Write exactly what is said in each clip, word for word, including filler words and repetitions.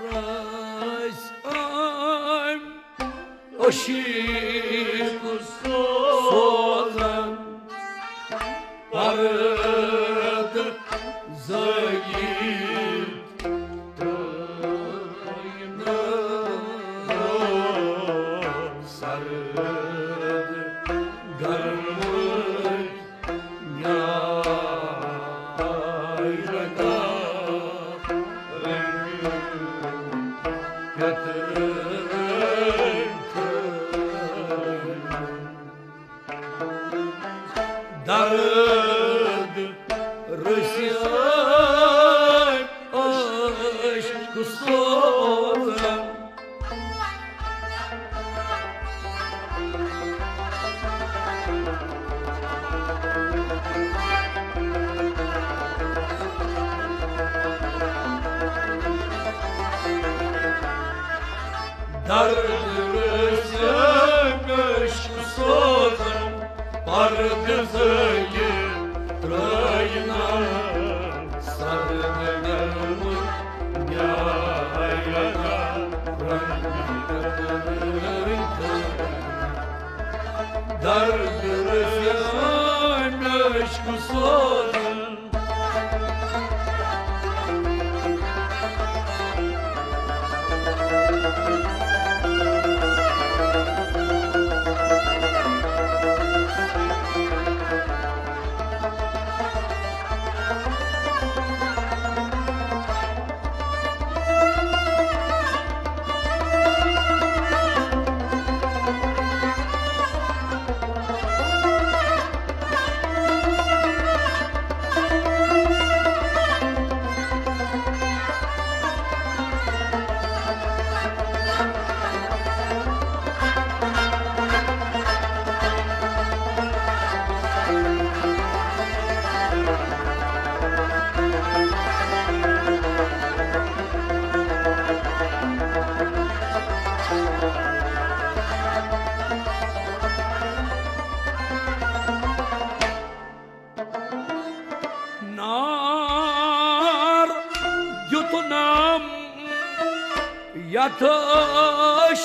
رٲسۍ أمۍ عشیٖق سوزن پردٕ زٲیِتھ ترٛٲینہٕ سرد گرمہٕ۔ درد رسیان عشق سوزن۔ درد رسیان عشق سوزن۔ پردٕ زٲیِتھ ترٛٲینہٕ سرد گرمہٕ۔ درد رسیان عشق سوزن۔ نار دیُتنم یتھ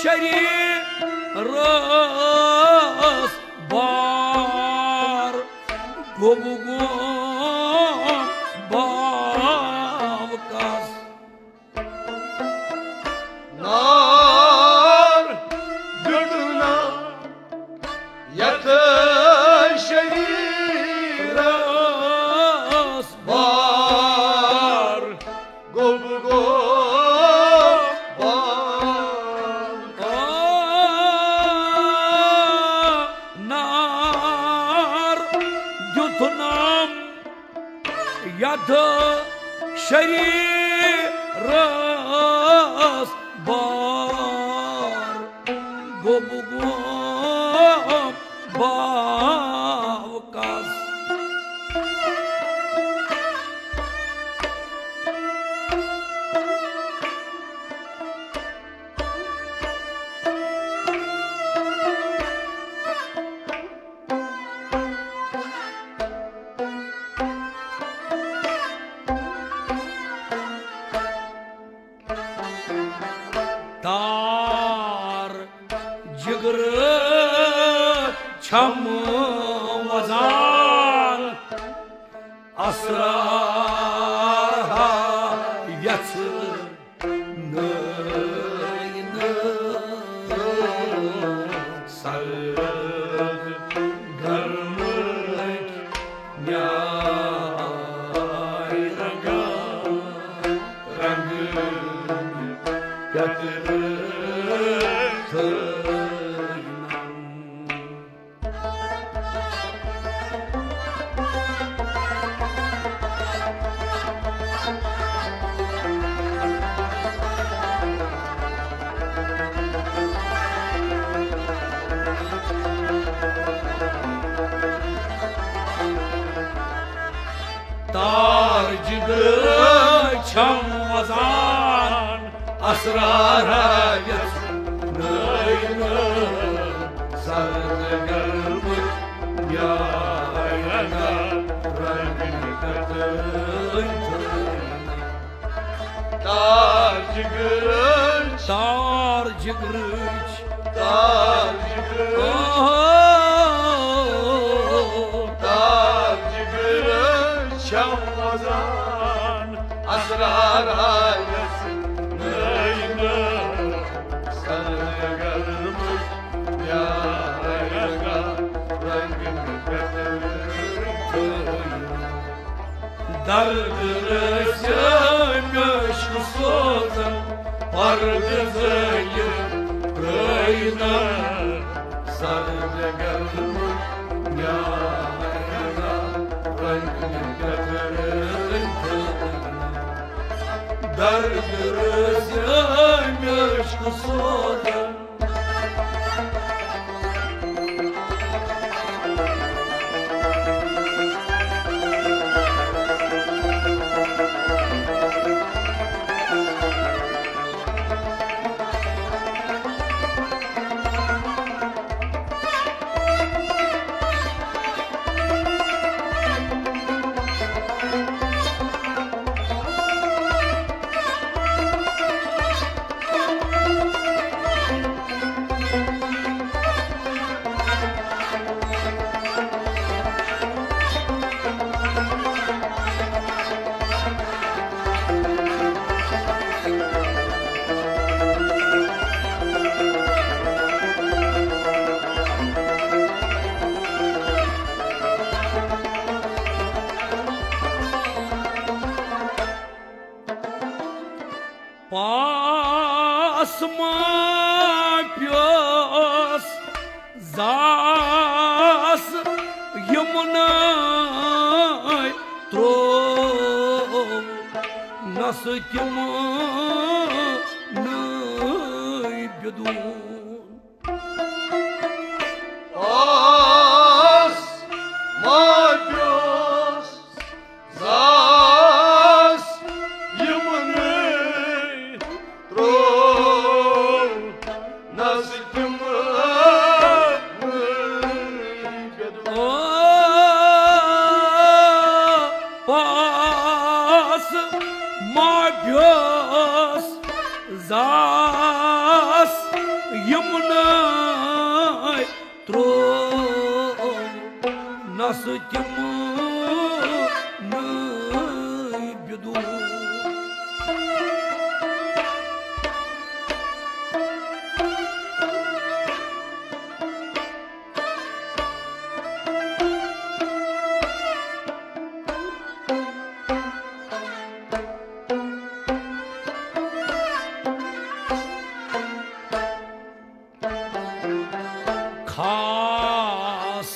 شریرس بار، گوٚو گوم باو کس۔ نار دیُتنم یتھ شریرس بار، گوٚو گوم باو۔ آ، نار دیُتنم یتھ شریرس بار، گوٚو گوم باو کس۔ تار جگرٕ چھم وزان، اسرار ہا یژھ نٲینہٕ سرد گرمٕکۍ نیاے رنگا رنگ پیترٕ تھٲینم۔ تار جگرٕ چھم وزان، اسرار یژھ نٲینہٕ سرد گرمٕکۍ نیاے رنگا رنگ کتٕنۍ تھٲینم۔ تار جگرٕچ، تار جگرٕچ، تار جگرٕچ، آہا۔ تار جگرٕچ چھم وزان، اسرار حالس نٲیِنہٕ، سرد گرمٕچ یا رنگا رنگن پٮ۪ٹھ۔ درد رٲسۍ مےٚ عشقہٕ سوزن، پردٕ زٲیِتھ ترٛٲینن۔ سرد گرمہٕ یا رنگ کترن۔ درد رٲسۍ مےٚ عشقہٕ سوزن۔ پاس ما پیوس زاس یمنے ترو نس تمنے بدون۔ آس ما پیوس زاس یمنے ترو نس تمنے بدون۔ آ، پاس ما پیوس زاس یمنے ترو نس تمنے بدون۔ خاص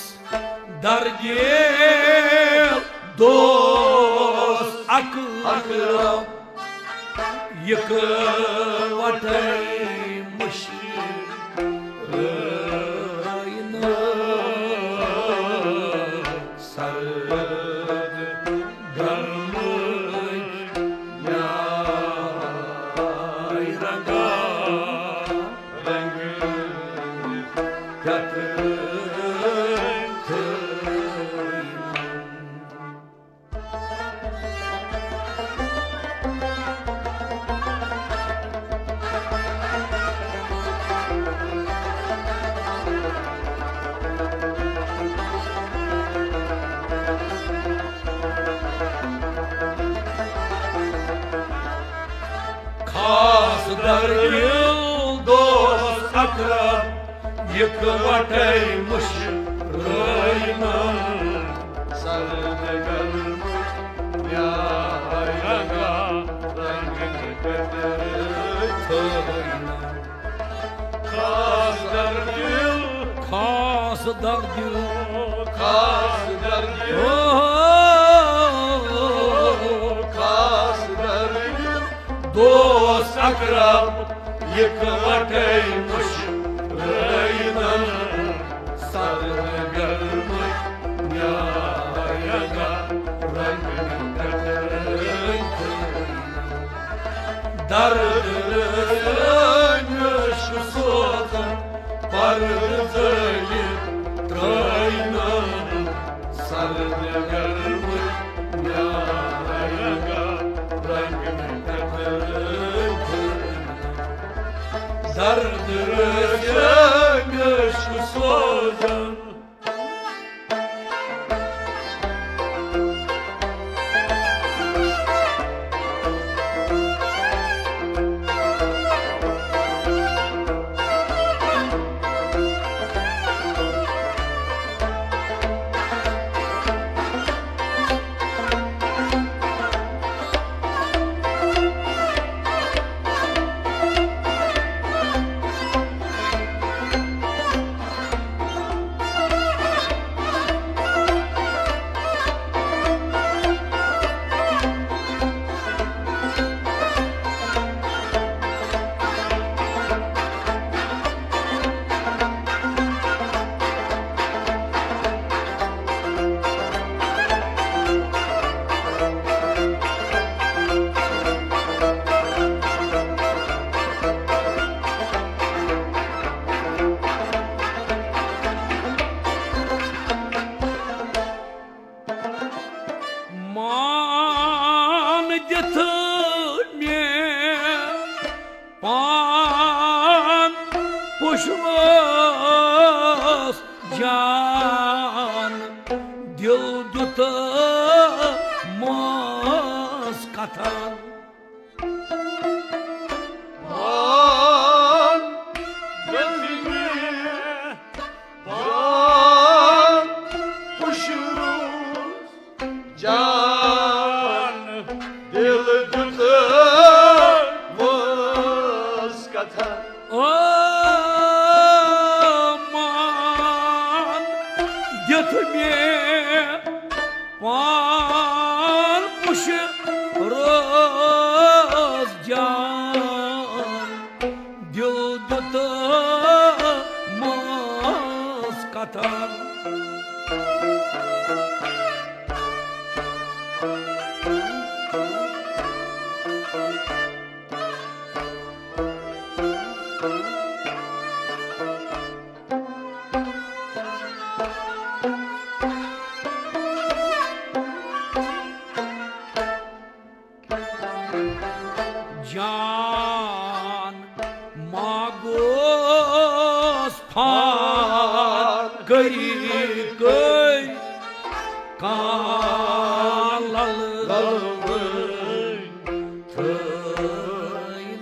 دردِل دوست اقرب، اقرب، یِکہٕ وٹے مشکل رٲینہٕ۔ سرد گرمٕچ نیاے رنگا رنگ پٮ۪تھ۔ خاص دردِل دوست اقرب، یِکہٕ وٹے مشرٲینن۔ سرد گرمہٕ نیاے رنگا رنگن پٮ۪ٹھ تھٲینن۔ خاص دردِل، خاص دردِل، خاص دردِل، او، خاص دردِل دوست اقرب، یِکہٕ وٹے مشرٲینن۔ سرد گرمہٕ نیاے رنگا رنگن پٮ۪ٹھ تھٲینن۔ درد رٲنۍ عشق سوزن، پردٕ زٲیِتھ ترٛٲینن۔ سرد گرمہٕ نیاے رنگا رنگن پٮ۪ٹھ تھٲینن۔ درد رٲژ مےٚ عشق سوزان۔ مان دِتھ مےٚ پان پُشرس جان، دِل دیُت مٲنٛز کتھن۔ پان دِتھ مےٚ پان پُشرس جان، دِل دیُت مٲنٛز کتھن۔ او مان دِتھ مےٚ پان پُشرس جان، دِل دیُت مٲنٛز کتھن۔ جان ما گوس پھان کٔرِتھ کٔرۍ کان لل للوٕنۍ تھٲے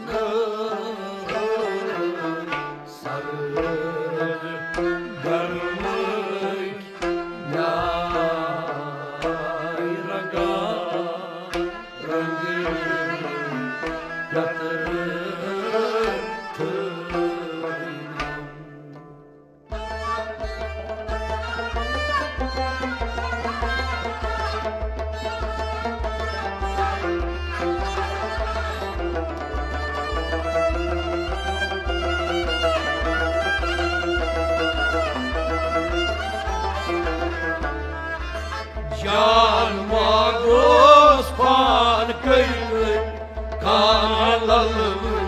نٲر سرد گرمٕکۍ نیاے رنگا۔ رنگ پتر تھٲوِنم۔ جان ما گوس پان کٔرِتھ کان للوٕنۍ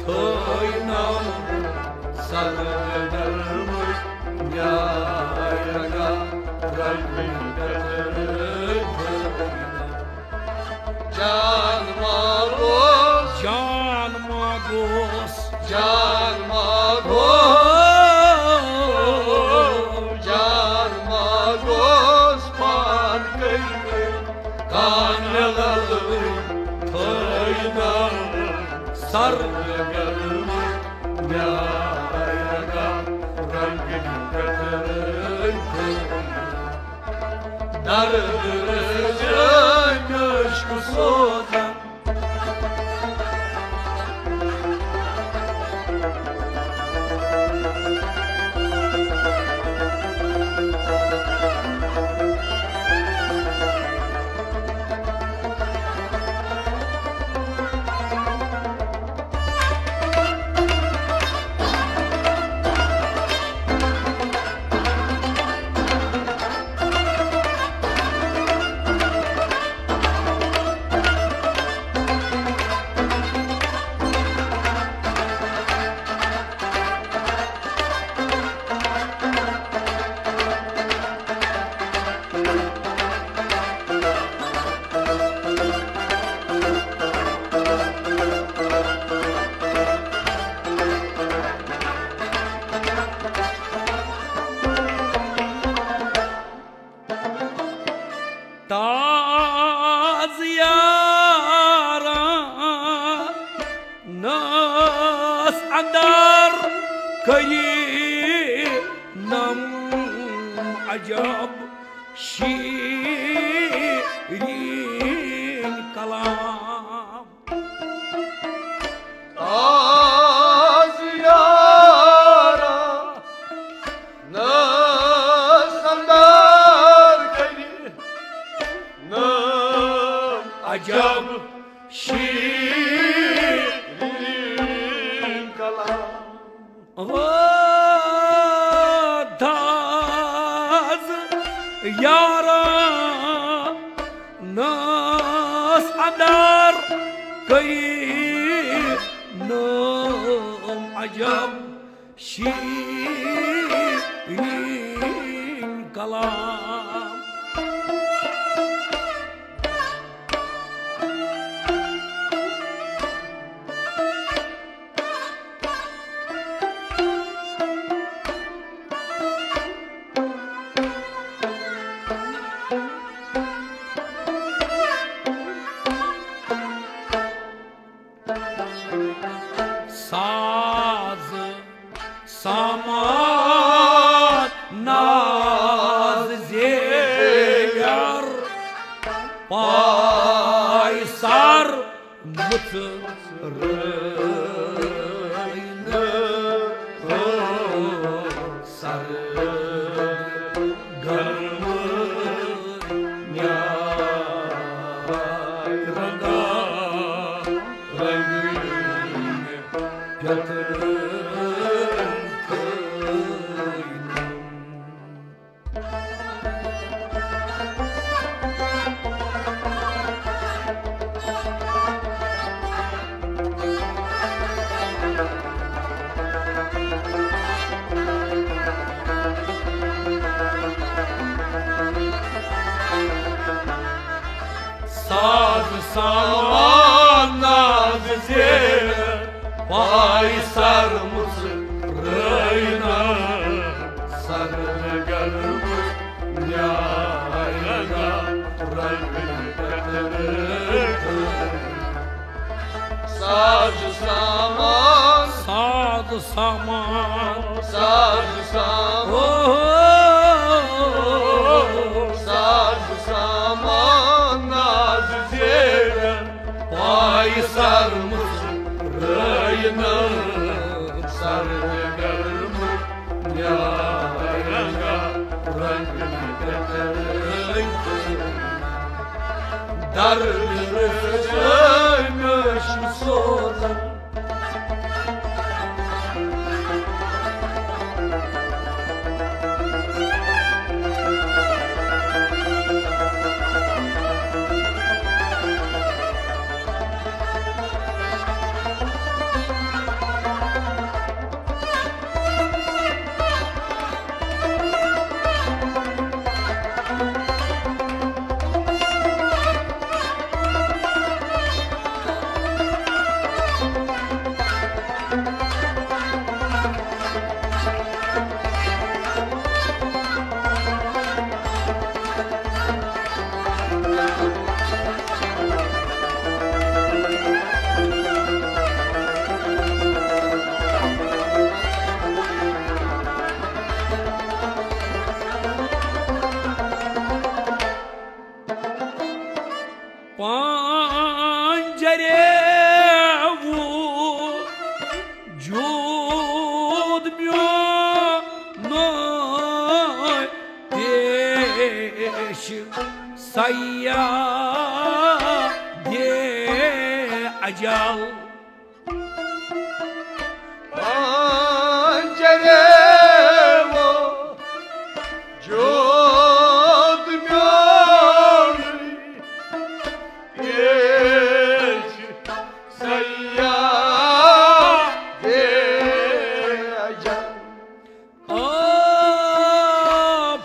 تھٲے نم سرد گرمٕکۍ نیاے رنگا رنگٕنۍ کترٕ تھٲے نم۔ جان ما گوس، جان ما گوس، جان ما گوس، جان ما گوس پان کٔرِتھ کان للوٕنۍ تھٲے نم سرد گرمٕکۍ نیاے رنگا رنگٕنۍ کترٕ تھٲے نم۔ درد رٲژ مےٚ عشق سوزان۔ کٔرِنم عجب شیرین کلام۔ تازٕ یارا نس اندر کٔرِنم عجب شیرین کلام۔ او داز یارا نس اندر کٔرِنم عجب شیرین کلام۔ ساز سامان ناز زیور پاے سر مُژرٲے نہٕ سرگرم نیاے رنگا رنگین پیترن تھٲینم۔ ساز سامان ناز زیر پای سر مُژرٲے نہٕ سرگرم نیاے رنگا رنگین پیترن تھٲینم۔ ساز سامان، ساز سامان، ساز سامان، او، ساز سامان ناز زیرن پاے سر مُژرٲے نہٕ سرگرم نیاے رنگا رنگین پیترن تھٲینم۔ درد رسٲے مےٚ چھُ سوزان۔ پانجرے وجود میون پیش سیاد اجل۔ پانجرے وجود میون پیش سیاد اجل۔ آ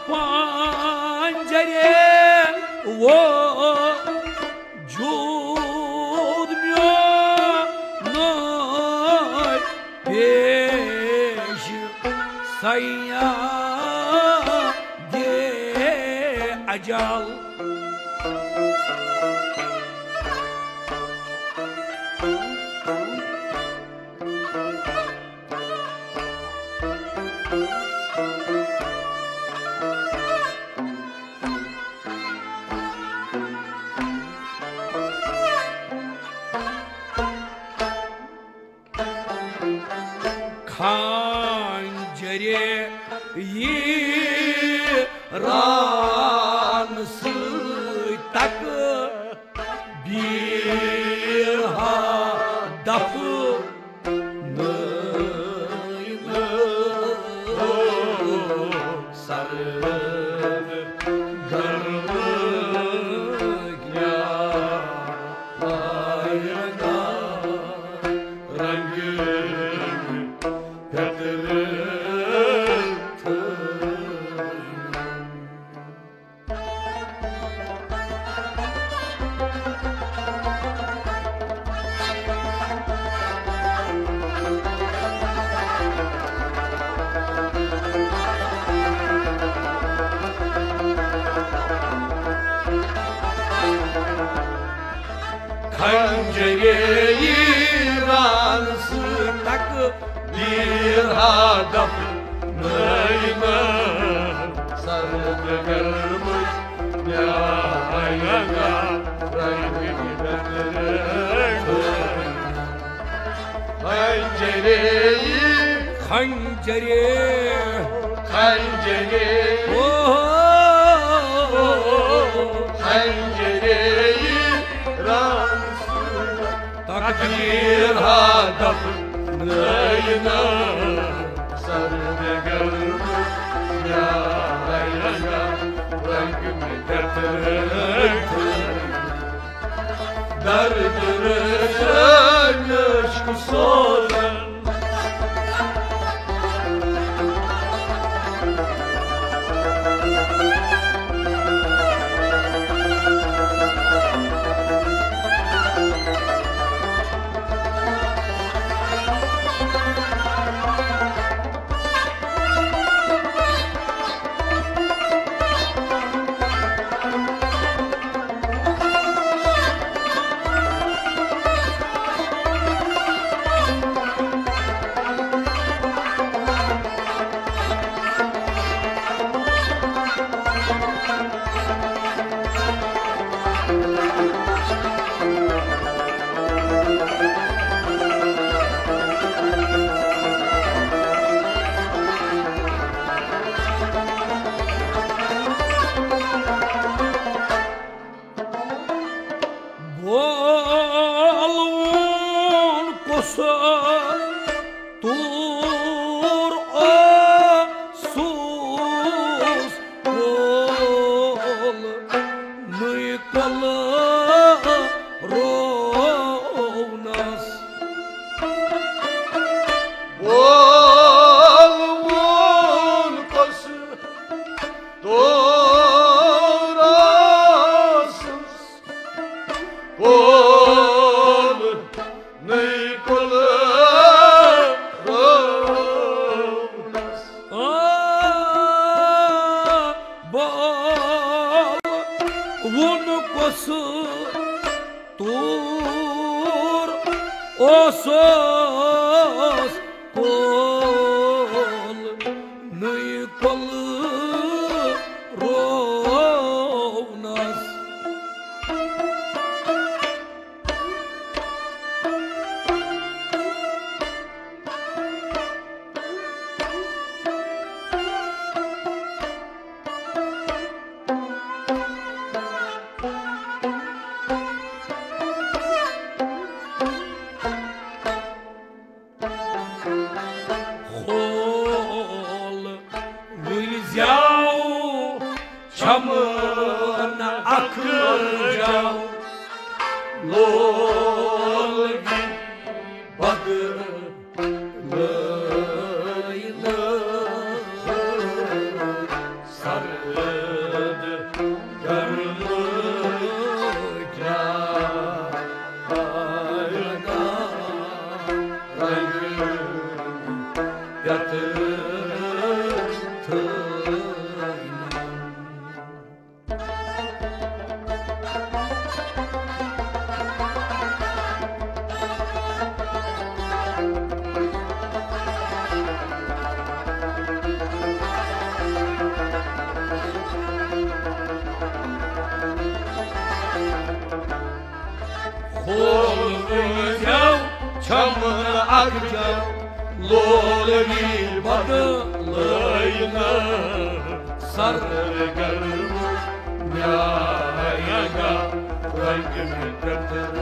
پانجرے وجود میون پیش سیاد اجل۔ آنجرے یی ران سۭتۍ تکہٕ بیٖہا دفہٕ نٲے نٲے۔ سرد گرمہٕ کیٛاہ آیہِ نا رنگہٕ پیترٕ تھٲے۔ خنجرے یی ران سۭتۍ تکہٕ بیٖہا دفہٕ نٲے نٲے۔ سرد گرمٕچ نیاے انگا رنگٕنۍ پیترٕ تھٲے۔ خنجرے یی خنجرے خنجرے او خنجرے یی ران سۭتۍ تکہٕ بیٖہا دفہٕ نٲے نٲے۔ سرد گرمٕچ نیاے انگا رنگٕنۍ پیترٕ تھٲے۔ درد رٲژ عشق سوزن۔ بول وون کُس تور اوسُس کول نُے کۄلہٕ رونس۔ بول وون کُس تور اوسُس کول نُے کۄلہٕ رونس۔ آ، بول وون کُس تور اوسُس کول نُے کۄلہٕ رونس۔ کھول وُلۍ زیو چمن اکھ جاو، لولگی بدلٲے نہٕ۔ سرد گرمہٕ کیٛاہ آیہِ نا رنگہٕ پیترٕ تھٲے۔ کھول وُلۍ زیو چمن اکھ جاو، لولوی بدلٲینہٕ سرگرم نیایا رنگ میں کترن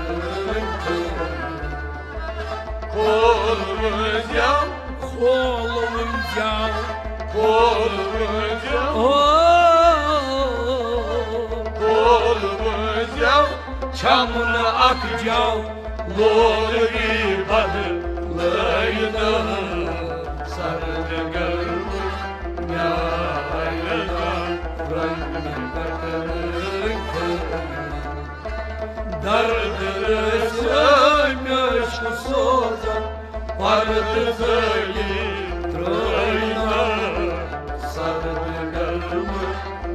کھول وزیا، کھول وزیا، کھول وزیا، او، کھول وزیا، چھمن اکھ جاو۔ لولوی بدلٲینہٕ سرد گرم نیایا رنگ کترن کھول۔ درد رسٲے مےٚ چھُ سوزان پردٕ زٲلی ترٲینہٕ سرد گرم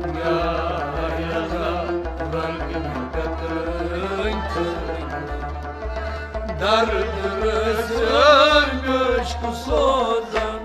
نیایا رنگ کترن کھول۔ درد رسٲے مےٚ چھُ سوزان۔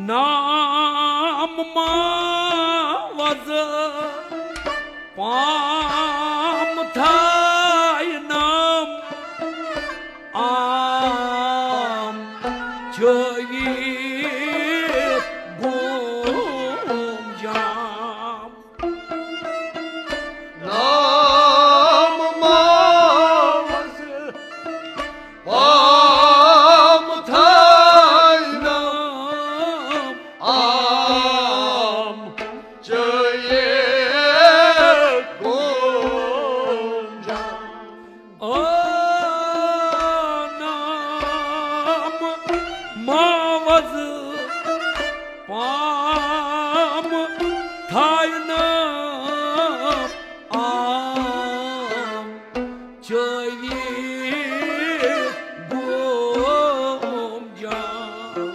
نام ما وز پام تھاینم عام چٲیِتھ گوم جام۔ نام ما وز پام تھاینم عام چٲیِتھ گوم جام۔ آ نام ما وز پام تھاینم عام چٲیِتھ گوم جام۔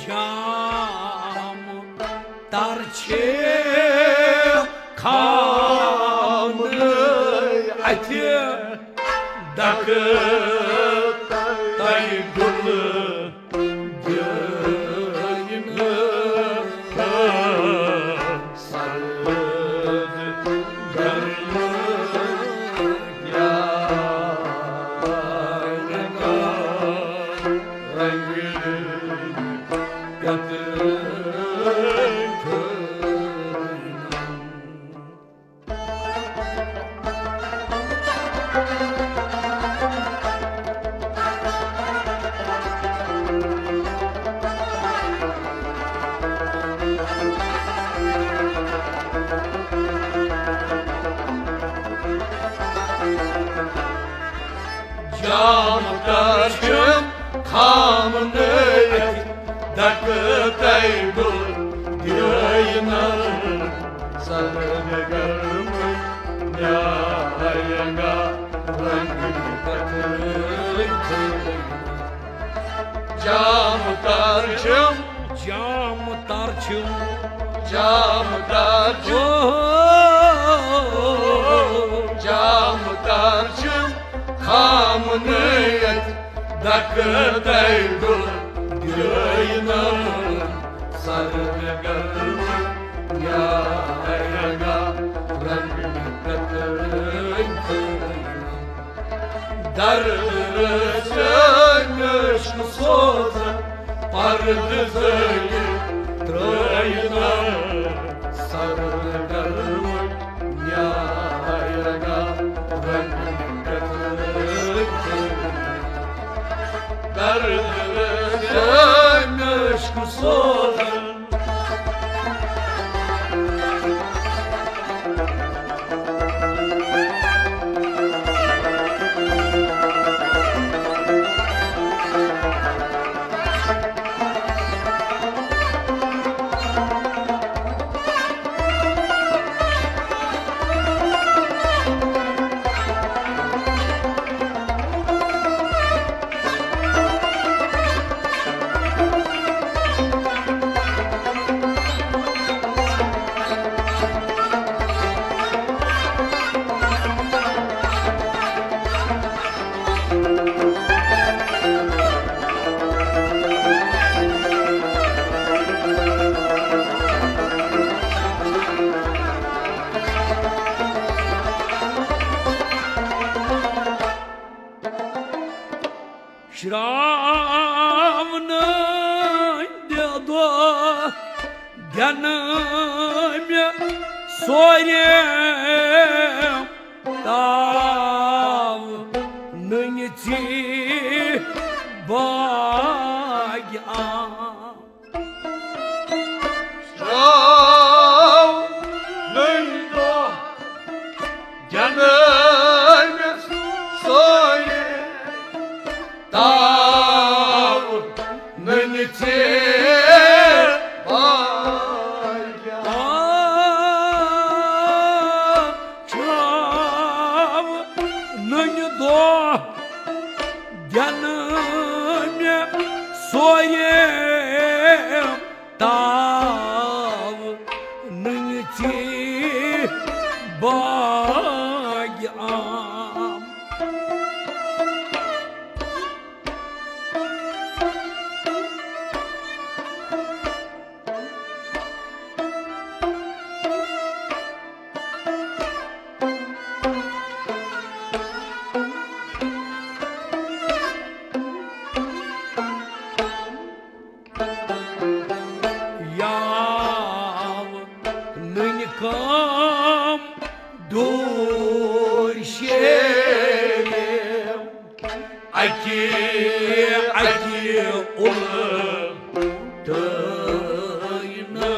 جام تر چھِ خامنہٕ اَتھِ، دَکہٕ تَے ڈُلہٕ دیُن۔ سرد گرم یا رنگ قطرن کھولن۔ جام تر چھم خامنہٕ اَتھِ، دَکہٕ تَے ڈُل دیٲینن۔ سرد گرم نیاینگا رنگ قطرن۔ جام تر چھم، جام تر چھم، جام تر چھم، اوہ۔ جام تر چھم خامنہٕ اَتھِ، دَکہٕ تَے ڈُل دیٲینن۔ سرد گرمہٕ نیارگا رنگ کترٕنۍ۔ درد رٲژ مشک سوزن پردٕ زٲلِتھ ترٲینم سرد گرمہٕ نیارگا رنگ کترٕنۍ۔ درد رٲژ مشک سوزن۔ شراونہٕ ہٕنٛدِ دۄہ دِنہٕ مےٚ سورِ تاو نُنہِ ژیٖرۍ باگہِ عام۔ شراونہٕ ہٕنٛدِ دۄہ دِنہٕ مےٚ سورِ تاو نُنہِ ژیٖرۍ باگہِ عام۔ شراونہٕ ہٕنٛدِ دۄہ دِنہٕ مےٚ سورِ تاو نُنہِ ژیٖرۍ باگہِ عام۔ یاو نُنہِ کام دوٗر شیرِ، اَکہِ اَکہِ اُلہٕ تٲینہٕ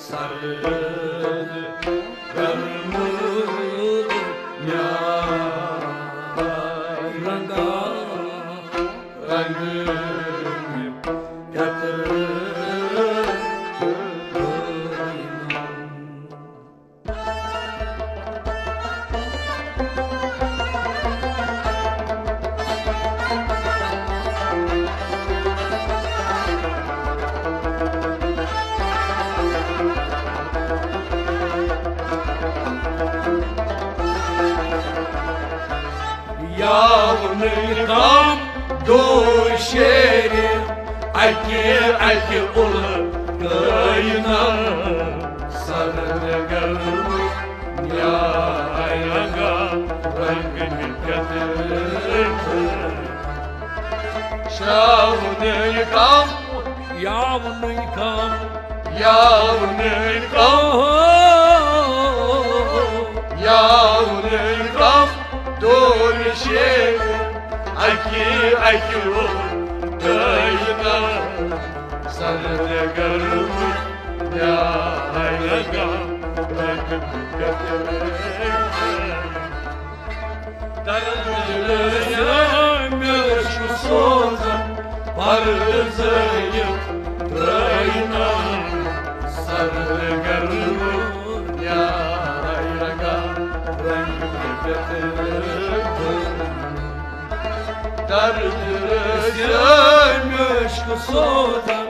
سرد گرمہٕ نیارگا رنگ کترٕ۔ یاونہٕ کم دوٗر شیرِ، اَکہِ اَکہِ اُلہٕ کٲینہٕ سرد گرمہٕ نیارگا رنگ کترٕ۔ شاونہٕ کم، یاونہٕ کم، یاونہٕ کم، یاونہٕ کم دوٗر شیرِ، اَکہِ اَکہِ اُلہٕ کٲینہٕ سرد گرمہٕ نیارگا رنگ کترٕ۔ درد رٲژ مےٚ چھُ سوزان پرزٲیِتھ ترٛٲینہٕ سرد گرمہٕ نیارگا رنگ کترٕ۔ درد رٲژ مےٚ چھُ سوزان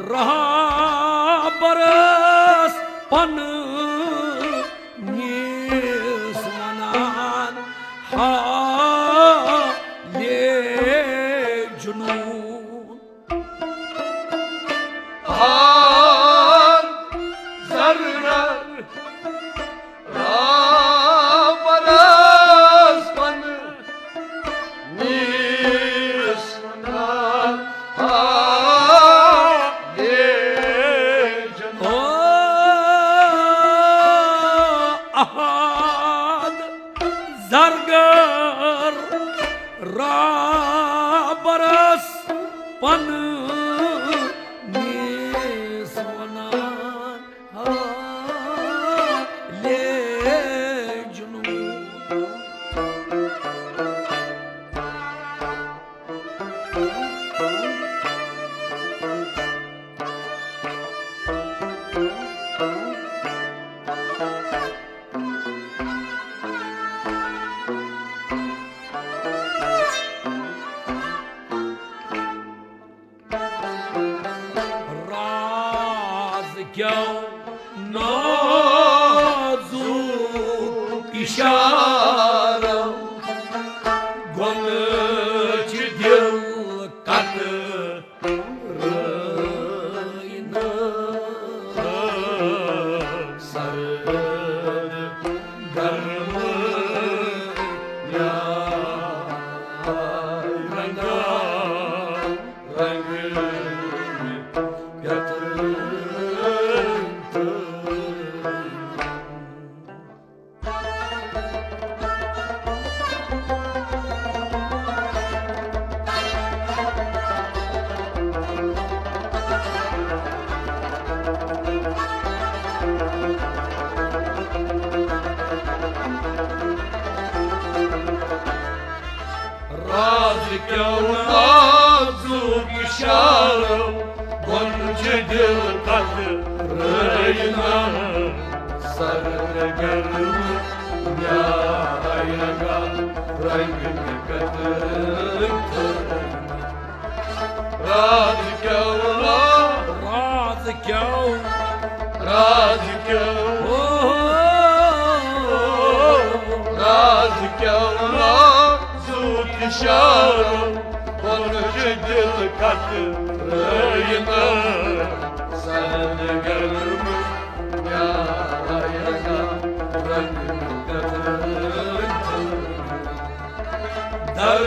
رہبرس پننِس ونان، حالے جنون۔ حال زرگر رہبرس پننِس ونان، حالے جنون۔ او احد زرگر رہبرس پننِس ونان، حالے جنون۔ راز کیو نازُک اشارو، گۄنہٕ چھِ دِل کترٲینہٕ۔ سرد گرم یا رنگا رنگ پیتر۔ راز کیو نازُک اشارو، بۄن چھِ دِل کترٲینہٕ۔ سرد گرم یا رنگا رنگ پیتر۔ راز کیو لا، راز کیو، راز کیو، او، راز کیو نازُک اشارو، بۄن چھِ دِل کترٲینہٕ۔ سرد گرم یا رنگا رنگ پیتر۔ در